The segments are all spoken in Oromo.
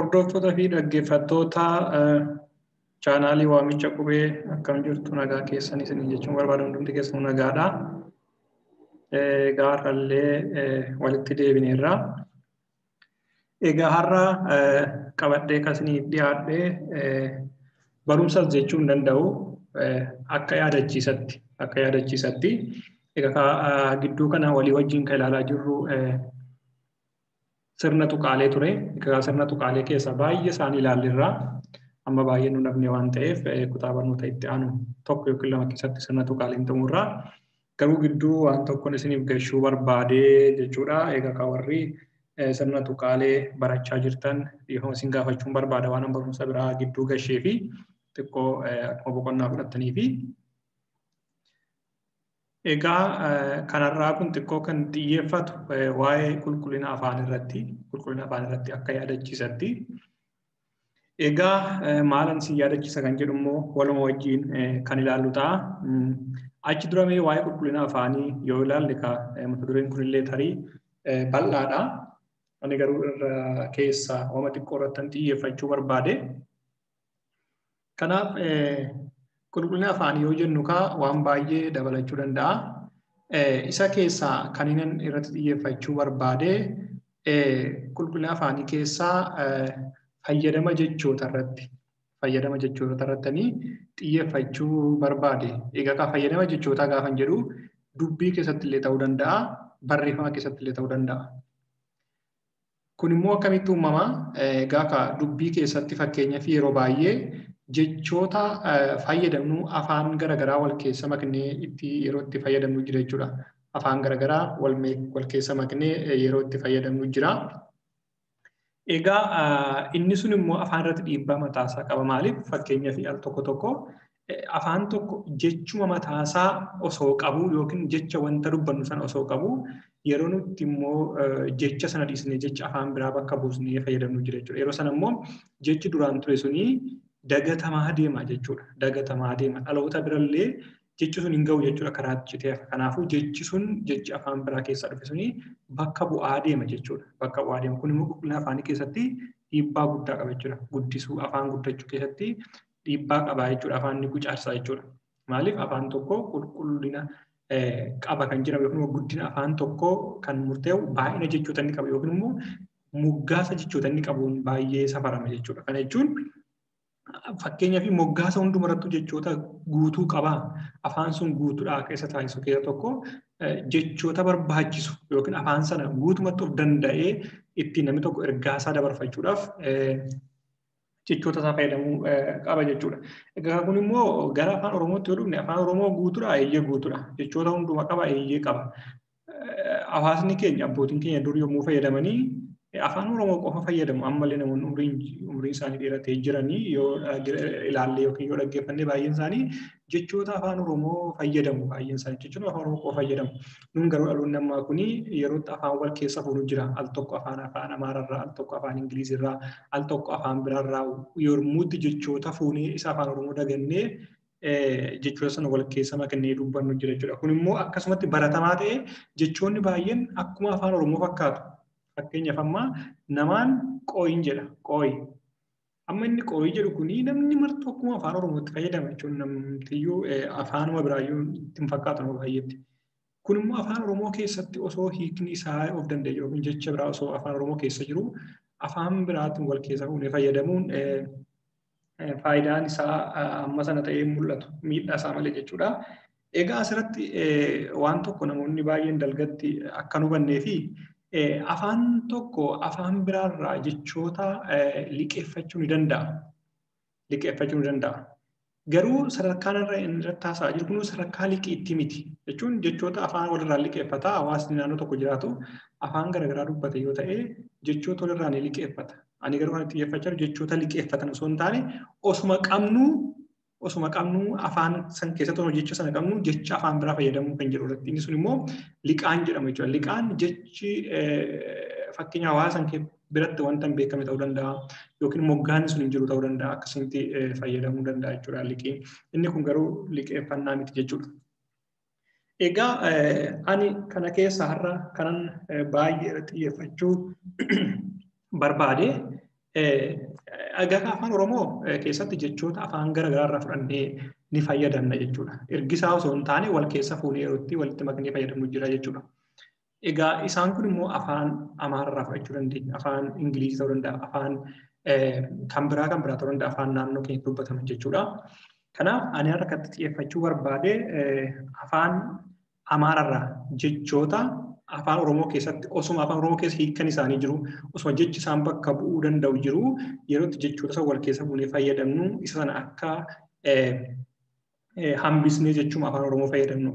Hordoftoota fi dhaggeeffattoota chaanaalii Waamicha Qubee akkam jirtu nagaa keessan isin jechuun barbaadu hundumti keessanuu nagaadha. Egaa har'allee walitti deebineerra. Egaa har'a qabadhee kan isiniif dhiyaadhe barumsas jechuu hin danda'u akka yaadachiisatti. Egaa gidduu kana walii wajjin kan ilaalaa jirru sirna tuqaalee ture. Egaa sirna tuqaalee keessa baay'ee isaanii ilaalleerra. Amma baay'ee nu dhabne waan ta'eef kutaa barnoota itti aanu tokko yookiin lama keessatti sirna tuqaaleen xumurra. Garuu gidduu waan tokkoon isiniif gashuu barbaadee jechuudha. Egaa kan warri sirna tuqaalee barachaa jirtan dhiifama isin gaafachuun barbaada waan barumsa biraa gidduu gashee fi xiqqoo akkuma boqonnaa fudhattanii fi egaa kanarraa kun xiqqoo kan xiyyeeffatu waa'ee qulqullina afaan irratti akka yaadachiisatti. Egaa maalan si yaadachiisa kan jedhu immoo waluma wajjin kan ilaallu ta'a. Achi dura mee waa'ee qulqullina afaanii yoo ilaalle mata dureen kunillee tarii bal'aadha. Ani garuu irra keessaa waan xiqqoo irratti xiyyeeffachuu barbaade. Kanaaf qulqullina afaanii yoo jennu waan baay'ee dabalachuu danda'a. Isa keessaa kan inni irratti xiyyeeffachuu barbaade qulqullina afaanii keessaa fayyadama jechoota irratti xiyyeeffachuu barbaade. Egaa fayyadama jechootaa gaafan jedhu dubbii keessatti illee ta'uu danda'a, barreeffama keessatti illee ta'uu danda'a. Kun immoo akkamitti uumama? Egaa dubbii keessatti fakkeenyaaf yeroo baay'ee jechoota fayyadamnu afaan garaagaraa wal keessa maknee itti yeroo itti fayyadamnu jira jechuudha. Afaan garaagaraa wal keessa maknee yeroo itti fayyadamnu jira. Egaa inni sun immoo afaan irratti dhiibbaa mataasaa qaba. Maaliif? Fakkeenyaaf al tokko tokko afaan tokko jechuma mataasaa osoo qabu yookiin jecha wanta dubbannu sana osoo qabu yeroo nuti immoo jecha sana dhiisnee jecha afaan biraa bakka buusnee fayyadamnu jira jechuudha. Yeroo sana immoo jechi duraan ture suni dagatamaa deema jechuudha. Dagatamaa deema. Dhaloota birallee jechi sun hin ga'u jechuudha karaa citee. Kanaafuu jechi sun jechi afaan biraa keessaa dhufe suni bakka bu'aa deema jechuudha. Bakka bu'aa deema. Kun immoo qulqullina afaanii keessatti dhiibbaa guddaa qaba jechuudha. Guddisuu afaan guddachuu keessatti dhiibbaa qaba jechuudha. Afaan ni gucaarsa jechuudha. Maaliif afaan tokko qulqullina qaba kan jedhamu yookiin immoo guddina afaan tokkoo kan murtee'u baay'ina jechoota inni qabu yookiin immoo moggaasa jechoota inni qabuun baay'ee safarama jechuudha. Kana jechuun fakkeenyaaf moggaasa hundumarrattuu jechoota guutuu qaba. Afaan sun guutuudhaa akka isa taasisu keessa tokko jechoota barbaachisu yookiin afaan sana guutumatti of danda'ee ittiin namni tokko ergaasaa dabarfachuudhaaf jechoota isaa fayyadamuu qaba jechuudha. Egaa kun immoo gara afaan Oromootti yoo dhufne afaan Oromoo guutuudha eeyyee guutuudha. Jechoota hunduma qaba eeyyee qaba. Hawaasni keenya abbootiin keenya dur yommuu fayyadamanii afaan Oromoo qofa fayyadamu. Ammallee namoonni umriin isaanii dheeratee jiranii yoo ilaalle yookiin yoo dhaggeeffanne baay'een isaanii jechoota afaan Oromoo fayyadamu. Baay'een isaanii jechoota afaan Oromoo qofa fayyadamu. Nun garuu dhaloonni ammaa kuni yerootti afaan wal keessa fuudhu jira. Al tokko afaan Amaararraa, al tokko afaan Ingilizirraa, al tokko afaan biraarraa yommuutti jechoota fuunee isa afaan Oromoo dagannee jechoota sana wal keessa makannee dubbannu jira jechuudha. Kun immoo akkasumatti baratamaa ta'ee jechoonni baay'een akkuma afaan Oromoo fakkaatu. Fakkeenyaaf amma namaan qooyin jedha. Qooyi. Amma inni qooyi jedhu kuni namni martuu akkuma afaan Oromootti fayyadama jechuun namtiyyuu afaanuma biraayyuu ittiin fakkaatu nama baay'eetti. Kun immoo afaan Oromoo keessatti osoo hiikni isaa of danda'e yookiin jecha biraa osoo afaan Oromoo keessa jiru afaan biraatiin wal keessa fuunee fayyadamuun faayidaan isaa amma sana ta'ee mul'atu miidhaa isaa malee jechuudha. Egaa asirratti waan tokko namoonni baay'een dalgatti akka nu hubannee fi afaan tokko afaan biraarraa jechoota liqeeffachuu ni danda'a. Liqeeffachuu ni danda'a. Garuu sadarkaan irratti haasa'aa jiru kun sadarkaa liqiitti miti. Jechuun jechoota afaan walirraa liqeeffata. Hawaasni naannoo tokko jiraatu afaan garaagaraa dubbate yoo ta'e jechoota walirraa ni liqeeffata. Ani garuu kan xiyyeeffachaa jiru jechoota liqeeffatan osoo hin taane osuma qabnu afaan san keessatti osoo jecha sana qabnu jecha afaan biraa fayyadamuu kan jedhu irratti. Inni sun immoo liqaan jedhama jechuudha. Liqaan jechi fakkeenya hawaasa san biratti wanta hin beekamne ta'uu danda'a yookiin moggaanni sun hin jiru ta'uu danda'a akkasitti fayyadamuu danda'a jechuudha liqiin. Inni kun garuu liqeeffannaa miti jechuudha. Egaa ani kana keessa har'a kanan baay'ee irratti xiyyeeffachuu barbaade Egaa afaan Oromoo keessatti jechoota afaan garaagaraa irraa fudhannee ni fayyadamna jechuudha. Ergisaa osoo hin taane wal keessa fuunee yerootti walitti maknee fayyadamnu jira jechuudha. Egaa isaan kun immoo afaan Amaararraa fudhachuu dandeenya, afaan Ingilizii ta'uu danda'a, afaan kan biraa ta'uu danda'a, afaan naannoo keenyatti dubbataman jechuudha. Kanaaf ani har'a kan xiyyeeffachuu barbaade afaan Amaararraa jechoota afaan Oromoo keessatti osuma afaan Oromoo keessa hiikkan isaanii jiru, osuma jechi isaan bakka bu'uu danda'u jiru, yerootti jechoota sana wal keessa fuunee fayyadamnu isa sana akka hambisnee jechuun afaan Oromoo fayyadamnu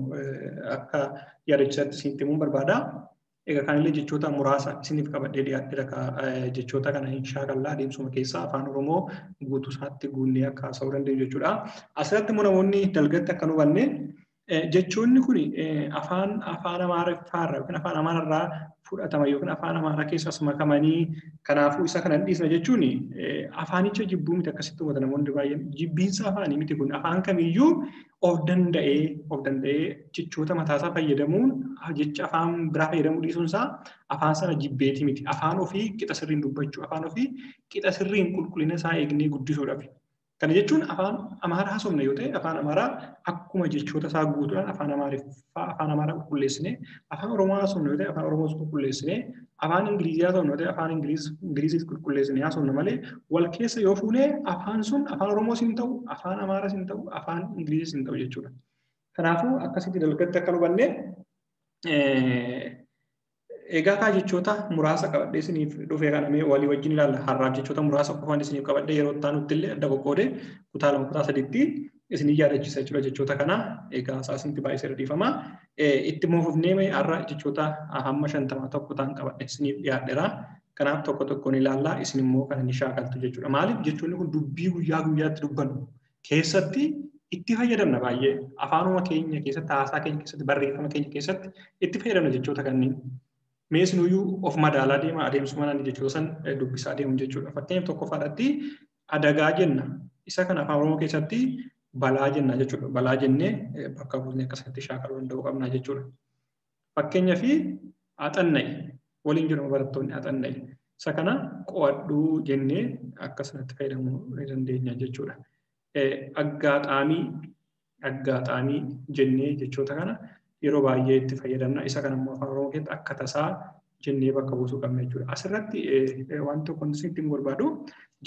akka yaadachiisaatti isinitti himuun barbaada. Egaa kanallee jechoota muraasa isiniif qabadhee dhiyaadheera. Jechoota kana hin shaakallaa adeemsuma keessaa afaan Oromoo guutuu isaatti guunnee akka haasa'uu dandeenyu jechuudha. Asirratti immoo namoonni dalgatti akka nu hubanne jechoonni kun afaan Amaariffaarraa yookiin afaan Amaararraa fudhatama yookiin afaan Amaaraa keessas makamanii kanaafuu isa kana dhiisna jechuun afaanicha jibbuu miti akkasitti hubata namoonni baay'een. Jibbiinsa afaanii miti kun afaan kamiyyuu of danda'ee jechoota mataasaa fayyadamuun jecha afaan biraa fayyadamuu dhiisuun isaa afaan sana jibbeetii miti. Afaan ofii qixa sirriin dubbachuu, afaan ofii qixa sirriin qulqullina isaa eegnee guddisuudhaaf. Kana jechuun afaan Amaaraa haasofna yoo ta'e afaan Amaaraa akkuma jechoota isaa guutuudhaan afaan Amaariffaa afaan Amaaraa qulqulleessinee, afaan Oromoo haasofna yoo ta'e afaan Oromoos qulqulleessinee, afaan Ingilizii haasofna yoo ta'e afaan Ingiliziis qulqulleessinee haasofna malee wal keessa yoo fuunee afaan sun afaan Oromoos hin ta'u, afaan Amaaraas hin ta'u, afaan Ingiliziis hin ta'u jechuudha. Kanaafuu akkasitti dalgatti akka hubanne egaa kaa jechoota muraasa qabadhee isiniif dhufee kana mee walii wajjin ilaalla. Har'aaf jechoota muraasa qofaan isiniif qabadhee yeroo itti aanutti illee adda qoqqoodee kutaa 2 kutaa 3tti isinii yaadachiisa jechuudha jechoota kana. Egaa isinitti baay'ee dhiifama. Itti fufnee mee har'a jechoota hamma 50 tokko ta'an qabadhee isiniif dhiyaadheera. Kanaaf tokko tokkoon ilaallaa isin immoo kana ni shaakaltu jechuudha. Maaliif jechoonni kun dubbii guyyaa guyyaatti dubbannu keessatti itti fayyadamna baay'ee. Afaanuma keenya keessatti, haasaa keenya keessatti, barreeffama keenya keessatti itti fayyadamna jechoota kanneen. Mee isinuyyuu of madaalaa deema adeemsuma naannoo jechoota san dubbisaa deemu jechuudha. Fakkeenyaaf tokkoffaadhaatti adagaa jenna. Isa kana afaan Oromoo keessatti balaa jenna jechuudha. Balaa jennee bakka buusnee akkasatti shaakaluu danda'uu qabna jechuudha. Fakkeenyaaf axanna'i waliin jedhamu barattoonni axanna'i. Isa kana qo'adhuu jennee akkasumatti fayyadamuu ni dandeenya jechuudha. Aggaaxaamii jennee jechoota kana yeroo baay'ee itti fayyadamna. Isa kana immoo afaan Oromoo keessatti akka tasaa jennee bakka buusuu qabna jechuudha. Asirratti waan tokko isinitti himuu barbaadu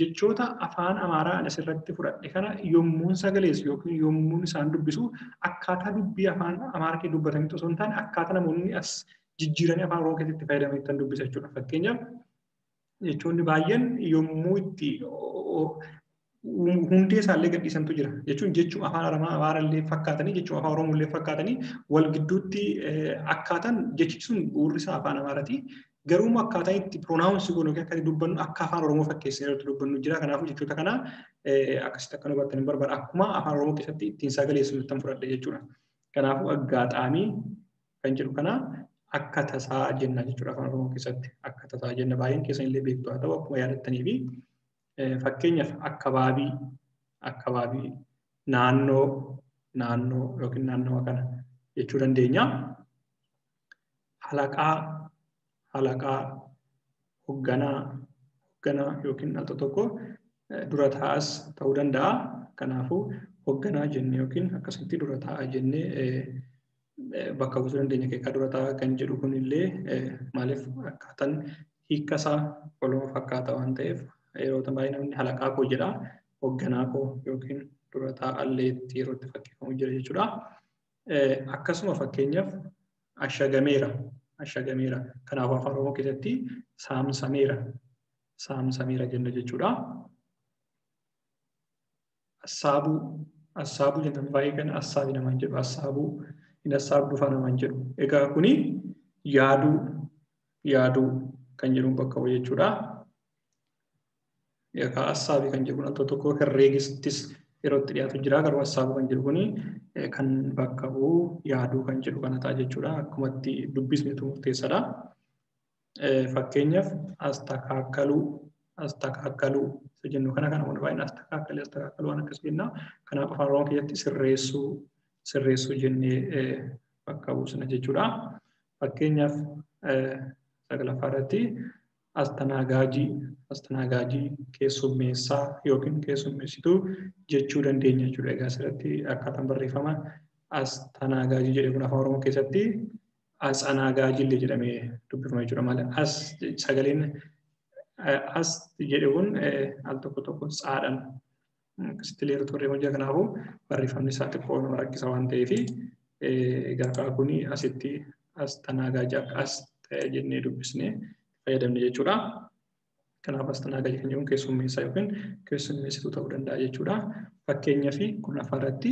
jechoota afaan Amaaraa ani asirratti fudhadhe kana yommuun sagaleessu yookiin yommuun isaan dubbisu akkaataa dubbii afaan Amaaraa keessatti dubbatanitti osoo hin taane akkaataa namoonni as jijjiiranii afaan Oromoo keessatti itti fayyadamanitti dubbisa jechuudha. Fakkeenyaaf jechoonni baay'een yommuu itti hundee isaallee gadhiisantu jira. Jechuun jechuma afaan Amaaraallee fakkaatanii jechuma afaan Oromollee fakkaatanii wal gidduutti akkaataan jechi sun bu'uurri isaa afaan Amaaraati. Garuu akkaataan itti piroonaawunsi goonu yookiin akka dubbannu akka afaan Oromoo fakkeessinee irratti dubbannu jira. Kanaafuu jechoota kana akkasitti akka nu hubattan hin barbaada. Akkuma afaan Oromoo keessatti ittiin sagaleessinu ittiin fudhadhe jechuudha. Kanaafuu aggaaxaamii kan jedhu kana akka tasaa jenna jechuudha afaan Oromoo keessatti. Akka tasaa jenna baay'een keessan illee beektu haa ta'u akkuma yaadattanii fi fakkeenyaaf akkabaabii naannoo yookiin naannawa kana jechuu dandeenya. Halaqaa, hoogganaa yookiin al tokko dura taa'as ta'uu danda'a. Kanaafuu hoogganaa jennee yookiin akkasitti dura taa'aa jennee bakka buusuu dandeenya. Keekkaa dura taa'aa kan jedhu kunillee maaliif akkaataan hiikka isaa waluma fakkaata waan ta'eef yeroo baay'ee namni halaqaa koo jedha, hoogganaa koo yookiin dura taa'allee yeroo itti fakkeeffamu jira jechuudha. Akkasuma fakkeenyaaf ashagameera. Kanaafuu afaan Oromoo keessatti saamsameera jenna jechuudha. Assaabuu jenna baay'ee kan assaabi namaan jedhu, assaabuu hin assaabdu fa'a namaan jedhu. Egaa kuni yaaduu kan jedhuun bakka bu'a jechuudha. Egaa assaabi kan jedhu al tokko herreegistis yeroo itti dhiyaatu jira. Garuu assaabuu kan jedhu kuni kan bakka bu'u yaaduu kan jedhu kana ta'a jechuudha. Akkumatti dubbisnetu murteessaadha. Fakkeenyaaf astakaakaluu isa jennu kana namoonni baay'een astakaakaluu waan akkas jenna. Kanaaf afaan Oromoo keessatti sirreessuu jennee bakka buusna jechuudha. Fakkeenyaaf sagalaffaarratti Astanaagaajii keessummeessaa yookiin keessummeessituu jechuu dandeenya jechuudha. Egaa asirratti akkaataan barreeffama astanaagaajii jedhe kun afaan Oromoo keessatti asanaagaajii illee jedhamee dubbifama jechuudha. Maali as sagaleen as jedhe kun al tokko tokko tsaadhaan akkasitti illee irratti barreeffama jira. Kanaafuu barreeffamni isaa xiqqoo nama rakkisa waan ta'eef egaa kun asitti astanaagaajii akka as ta'e jennee dubbisnee fayyadamne jechuudha. Kanaaf astanaagaajii kan jedhamu keessummeessaa yookiin keessummeessituu ta'uu danda'a jechuudha. Fakkeenyaaf kurnaffaa irratti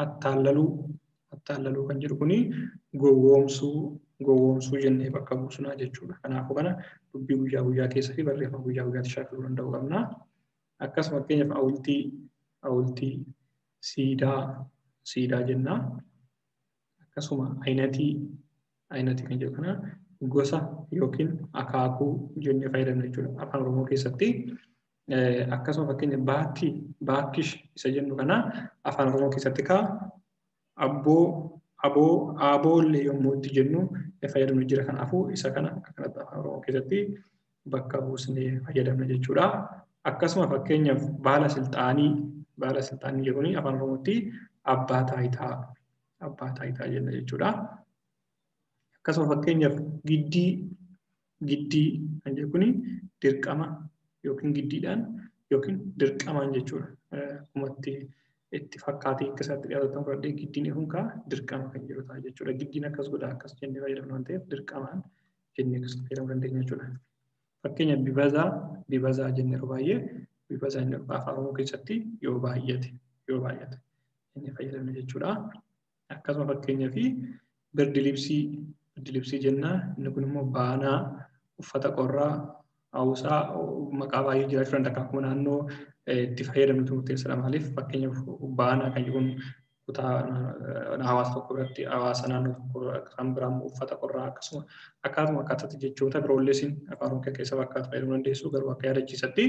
attaallaluu kan jedhu kuni gowwoomsuu jennee bakka buusnaa jechuudha. Kanaafuu kana dubbii guyyaa guyyaa keessa fi barreeffama guyyaa guyyaatti shaakaluu danda'uu qabna. Akkasuma fakkeenyaaf hawultii, siidaa jenna. Akkasuma ayinatii kan jedhu kana gosa yookiin akaakuu jennee fayyadamna jechuudha. Afaan Oromoo keessatti akkasuma fakkeenya baakkish isa jennu kana afaan Oromoo keessatti kaa abboo, aboo, aaboollee yommuu itti jennu fayyadamnu jira. Kanaafuu isa kana akkanatti afaan Oromoo keessatti bakka buusnee fayyadamna jechuudha. Akkasuma fakkeenyaaf baala silxaanii jedhuun afaan Oromootti abbaa taayitaa jenna jechuudha. Akkasuma fakkeenyaaf giddii kan jedhu kuni dirqama yookiin giddiidhaan yookiin dirqamaan jechuudha. Akkumatti itti fakkaatee akka isaatti dhiyaatu fudhadhee giddiin kun kaa dirqama kan jedhu ta'a jechuudha. Giddiin akkas godha akkas jennee fayyadamna waan ta'eef dirqamaan jennee akkasitti fayyadamuu dandeenya jechuudha. Fakkeenyaaf bibazaa jennee yeroo baay'ee bibazaa inni afaan Oromoo keessatti yoo baay'ate jennee fayyadamna jechuudha. Akkasuma fakkeenyaaf birdilibsii jennaa inni kun immoo baanaa, uffata qorraa, hawusaa maqaa baay'ee jiraachuu danda'a. Akkuma naannoo itti fayyadamnutu murteessaadha. Maaliif fakkeenyaaf baanaa kan jedhuun kutaa hawaasa tokko biratti hawaasa naannoo tokko kan biraa uffata qorraa akkasuma akkaatuma akkaataatti jechoota biroollee isin afaan Oromoo keessa bakka fayyadamuu dandeessu. Garuu akka yaadachiisatti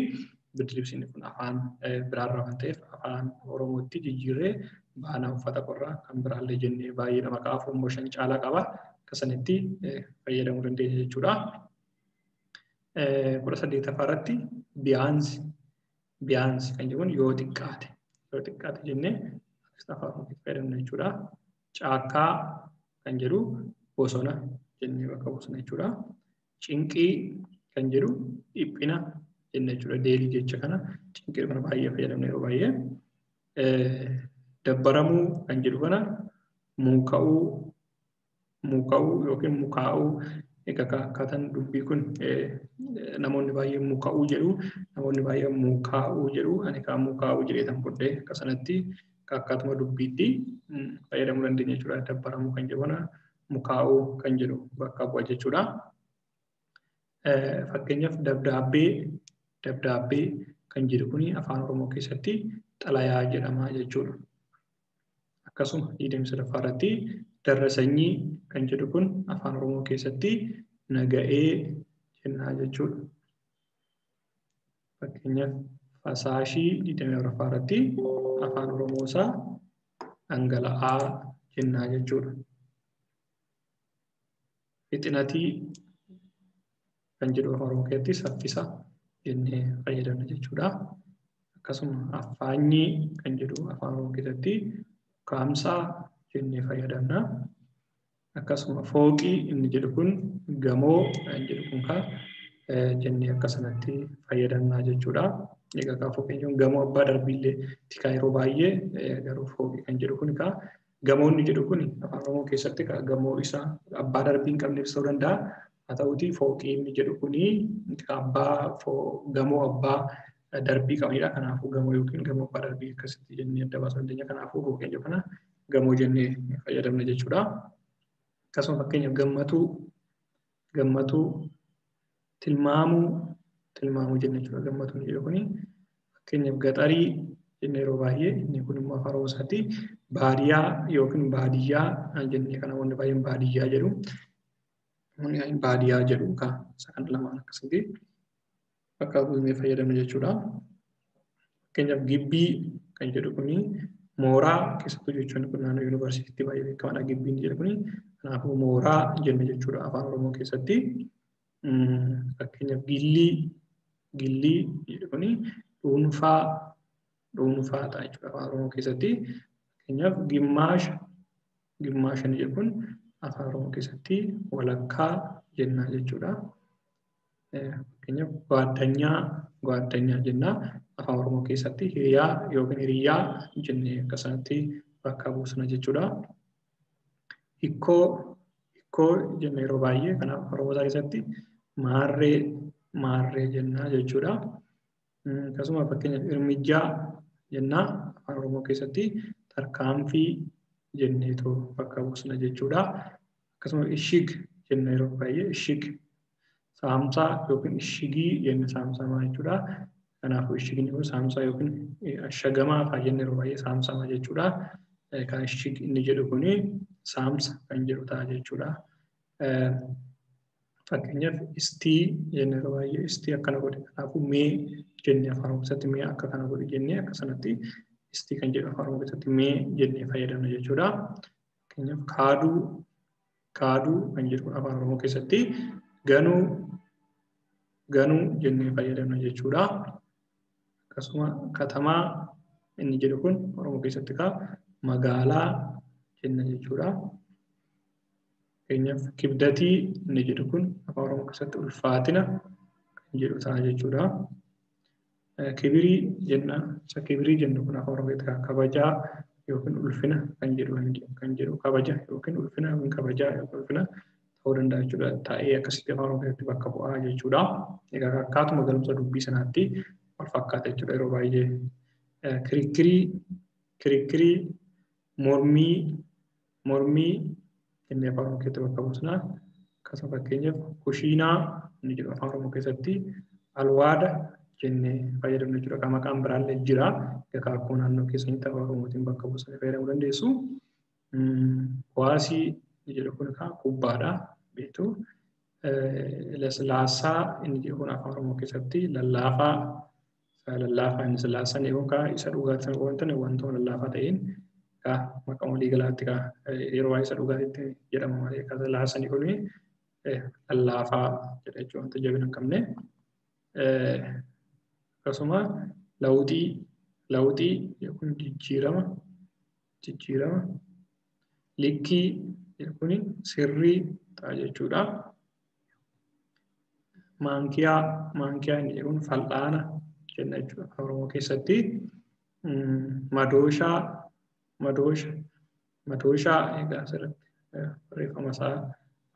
birdilibsiin kun afaan biraarraa waan ta'eef afaan Oromootti jijjiirree baanaa uffata qorraa kan biraallee jennee baay'eedha. Maqaa 4 immoo 5 caalaa qaba. Akkasanitti fayyadamuu dandeenya jechuudha. 18ffaa irratti biyaansi kan jedhuun yoo xiqqaate jennee afaan Oromootti fayyadamna jechuudha. Caakkaa kan jedhu bosona jennee bakka buusna jechuudha. Cinqii kan jedhu dhiphina jenna jechuudha. Deelii jecha kana cinqii kana baay'ee fayyadamna yeroo baay'ee. Dabbaramuu kan jedhu kana muuka'uu yookiin mukaa'uu. Egaa akkaataan dubbii kun namoonni baay'een mukaa'uu jedhu, namoonni baay'een mukaa'uu jedhu. Ani kaa mukaa'uu jedhee tan fudhee akka sanatti akkaatuma dubbiitti fayyadamuu dandeenya jechuudha. Dabbaramuu kan jedhu kana mukaa'uu kan jedhu bakka bu'a jechuudha. Fakkeenyaaf dabdaabbee kan jedhu kuni afaan Oromoo keessatti xalayaa jedhama jechuudha. Akkasuma 23ffaa irratti darra sanyii kan jedhu kun afaan Oromoo keessatti naga'ee jennaa jechuudha. Fakkeenyaaf fasaashii 24ffaa irratti afaan Oromoo isaa dhangala'aa jennaa jechuudha. Fixinatii kan jedhu afaan Oromoo keessatti saffisa jennee fayyadamna jechuudha. Akkasuma affaanyii kan jedhu afaan Oromoo keessatti kaamsaa jennee fayyadamna. Akkasuma fooqii inni jedhu kun gamoo kan jedhu kun kaa jennee akka sanatti fayyadamna jechuudha. Egaa kaa fooqii jechuun gamoo abbaa darbiillee kaa yeroo baay'ee garuu fooqii kan jedhu kun kaa gamoonni jedhu kun afaan Oromoo keessatti kaa gamoo isa abbaa darbii hin qabne ibsuu danda'a. Haa ta'uutii fooqii inni jedhu kuni abbaa gamoo abbaa darbii qabanidha. Kanaafuu gamoo yookiin gamoo abbaa darbii akkasitti jennee adda baasuu dandeenya. Kanaafuu fooqii jedhu kana gamoo jennee fayyadamna jechuudha. Akkasuma fakkeenyaaf gammatuu, tilmaamuu jenna jechuudha. Gammatuun jedhu kuni fakkeenyaaf gaxarii jennee yeroo baay'ee inni kun immoo afaan Oromoo isaatti baadiyyaa yookiin baadiyyaa jennee kan namoonni baay'een baadiyyaa jedhu. Namoonni baadiyyaa jedhu kan isa kana lamaan akkasitti bakka buusnee fayyadamna jechuudha. Fakkeenyaaf gibbii kan jedhu kuni mooraa keessattuu jechuun kun naannoo yuunivarsiitiitti baay'ee beekamaadha. Gibbiin jedhu kuni kanaafuu mooraa jenna jechuudha afaan Oromoo keessatti. Fakkeenyaaf gillii gillii jedhu kuni dhuunfaa dhuunfaa ta'a jechuudha afaan Oromoo keessatti. Fakkeenyaaf gimmaasha gimmaasha inni jedhu kun afaan Oromoo keessatti walakkaa jenna jechuudha. Fakkeenyaaf gwaaddanyaa gwaaddanyaa jenna afaan Oromoo keessatti hiriyaa yookiin hiriyyaa jennee akka sanatti bakka buusna jechuudha. Hikkoo hikkoo jenna yeroo baay'ee kanaaf Oromoo keessatti maarree maarree jenna jechuudha. Akkasuma fakkeenyaaf irmijjaa jenna afaan Oromoo keessatti tarkaanfii jenneetoo bakka buusna jechuudha. Akkasuma ishig jenna yeroo baay'ee ishig saamsaa yookiin ishigii jenna saamsamaa jechuudha. Kanaafuu ishigni kun saamsaa yookiin ashagamaa fa'aa jenna yeroo baay'ee saamsamaa jechuudha. Kan ishig inni jedhu kuni saamsa kan jedhu ta'a jechuudha. Fakkeenyaaf istii jenna yeroo baay'ee istii akkana godhe kanaafuu mee jennee afaan Oromoo keessatti mee akka kana godhe jennee akka sanatti istii kan jedhu afaan Oromoo keessatti mee jennee fayyadamna jechuudha. Fakkeenyaaf kaaduu kaaduu kan jedhu afaan Oromoo keessatti ganuu ganuu jennee fayyadamna jechuudha. Akkasuma katamaa inni jedhu kun Oromoo keessatti kaa magaalaa jenna jechuudha. Fakkeenyaaf kibdatii inni jedhu kun afaan Oromoo keessatti ulfaatina kan jedhu ta'a jechuudha. Kibirii jenna. Isa kibirii jennu kun afaan Oromoo keessatti kabajaa yookiin ulfina kan jedhu kabaja yookiin ulfina yookiin kabajaa yookiin ulfina ta'uu danda'a jechuudha. Taa'ee akkasitti afaan Oromoo keessatti bakka bu'aa jechuudha. Egaa akkaatuma galumsa dubbii sanaatti wal fakkaata jechuudha yeroo baay'ee. Kirikkirii kirikkirii mormii mormii jennee afaan Oromoo keessatti bakka buusna. Akkasuma fakkeenyaaf kushiinaa inni jedhu afaan Oromoo keessatti alwaada jennee fayyadamna jechuudha. Kan maqaan biraallee jira. Egaa akkuma naannoo keessanitti afaan Oromootiin bakka buusanii fayyadamuu dandeessu. Kuwaasii inni jedhu kun kubbaadha beektu. Laslaasaa inni jedhu kun afaan Oromoo keessatti lallaafaa lallaafaa inni lallaasaan yookaan isa dhugaatii sana qofa hin taane wantoota lallaafaa ta'een maqaa walii galaatti yeroo baay'ee isa dhugaatiitti jedhama malee lallaasaan kun lallaafaa jedha jechuudha wanta jabina hin qabne. Akkasuma lawuxii lawuxii yookiin jijjiirama jijjiirama likkii kun sirrii ta'a jechuudha. Maankiyaa maankiyaa inni jedhuun fal'aana jenna jechuudha afaan Oromoo keessatti. Madooshaa madoosha madooshaa egaa asirratti barreeffama isaa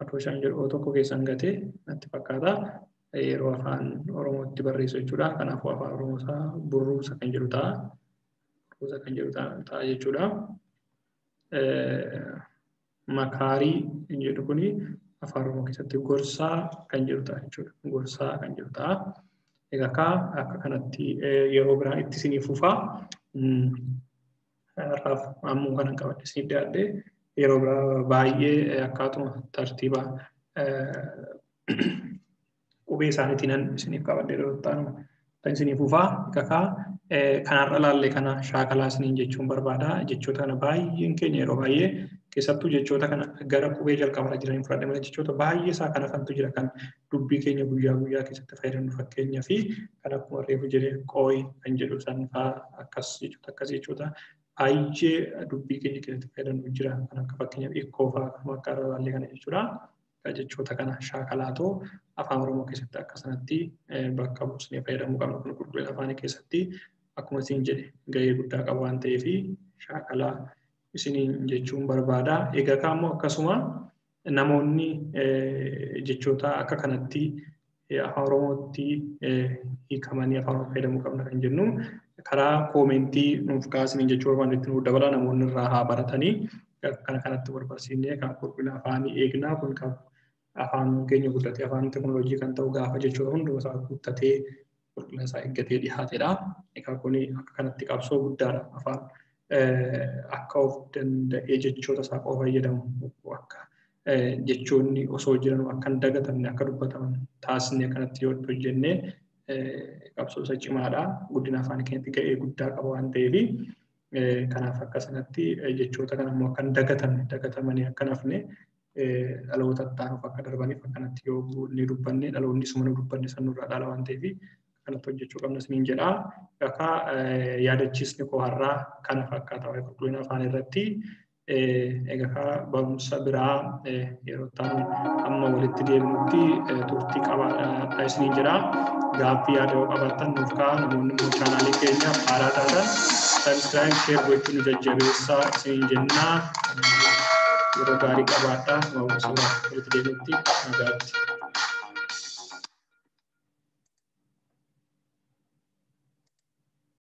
madooshaan jedhu tokko keessan gatee natti fakkaata. Yeroo afaan Oromootti barreessu jechuudha. Kanaafuu afaan Oromoo isaa burruusa kan jedhu ta'a. Burruusa kan jedhu ta'a jechuudha. Makaarii inni jedhu kuni afaan Oromoo keessatti gorsaa kan jedhu ta'a jechuudha. Gorsaa kan jedhu ta'a. Egaa akka kanatti yeroo biraan itti isiniif fufaa. Har'aaf ammoo kanan qabadhe isiniif dhiyaadhe yeroo biraa baay'ee akkaatuma tartiiba qubee isaaniitiin isiniif qabadhe yeroo ta'an isiniif fufaa. Egaa kanarra laallee kana shaakalaa isiniin jechuun barbaada. Jechoota kana baay'een keenya yeroo baay'ee keessattuu jechoota kana gara qubee jalqabarra jiraniin fudhadhe malee jechoota baay'ee isaa kana fantu jira kan dubbii keenya guyyaa guyyaa keessatti fayyadamnu fakkeenyaa fi kan akkuma reefu jedhee qooyi kan jedhu san fa'aa akkas jechoota akkas jechoota baay'ee dubbii keenya keessatti fayyadamnu jira kan akka fakkeenyaaf ikkoo fa'aa kan akka laallee kana jechuudha. Jechoota kana shaakalaatoo afaan Oromoo keessatti akka sanatti bakka buusnee fayyadamuu qabna. Kun qulqullina afaanii keessatti akkuma isin jedhe gahee guddaa qaba waan ta'eef shaakalaa isiniin jechuun barbaada. Egaa kaammoo akkasuma namoonni jechoota akka kanatti afaan Oromootti hiikamanii afaan Oromoo fayyadamuu qabna kan jennu karaa koomentii nuuf kaasiniin jechuu barbaanne itti nuuf dabala namoonni irraa haa baratanii kana kanatti wal barsiisnee kan qulqullina afaanii eegnaa kun kan afaan keenya guddatee afaan teekinooloojii kan ta'u gaafa jechoota hunduma isaa guuttatee qulqullina isaa eeggatee dhiyaatedha. Egaa kun akka kanatti qabsoo guddaadha afaan akka of danda'ee jechoota isaa qofa fayyadamu akka jechoonni osoo jiran akka hin dagatamne akka dubbataman taasisnee akkanatti yoo hojjennee qabsoo isa cimaadha. Guddina afaan keenyatti ga'ee guddaa qaba waan ta'eef kanaaf akka sanatti jechoota kana immoo akka hin dagatamne dagatamanii akka hin hafne Dhaloota itti aanuuf akka darbaniif akkanatti yoo ni dubbanne, dhaloonni suma nu dubbanne san nurraa dhaala waan ta'eef akkanatti hojjechuu qabna isiniin jedha. Akka yaadachiisni koo har'aa kana fakkaata waa'ee qulqullina afaan irratti. Egaa barumsa biraa yeroo ta'an amma walitti deebinutti turtii qabaadha isiniin jedha. Gaaffii yaada yoo qabaattan nuuf kaa'aa. Namoonni immoo chaanaalii keenya haaraa taatan subscribe, share gochuun nu jajjabeessaa isiniin jenna. Yeroo gaarii qabaadhaa. Barumsa biraa walitti deebinutti nagaatti.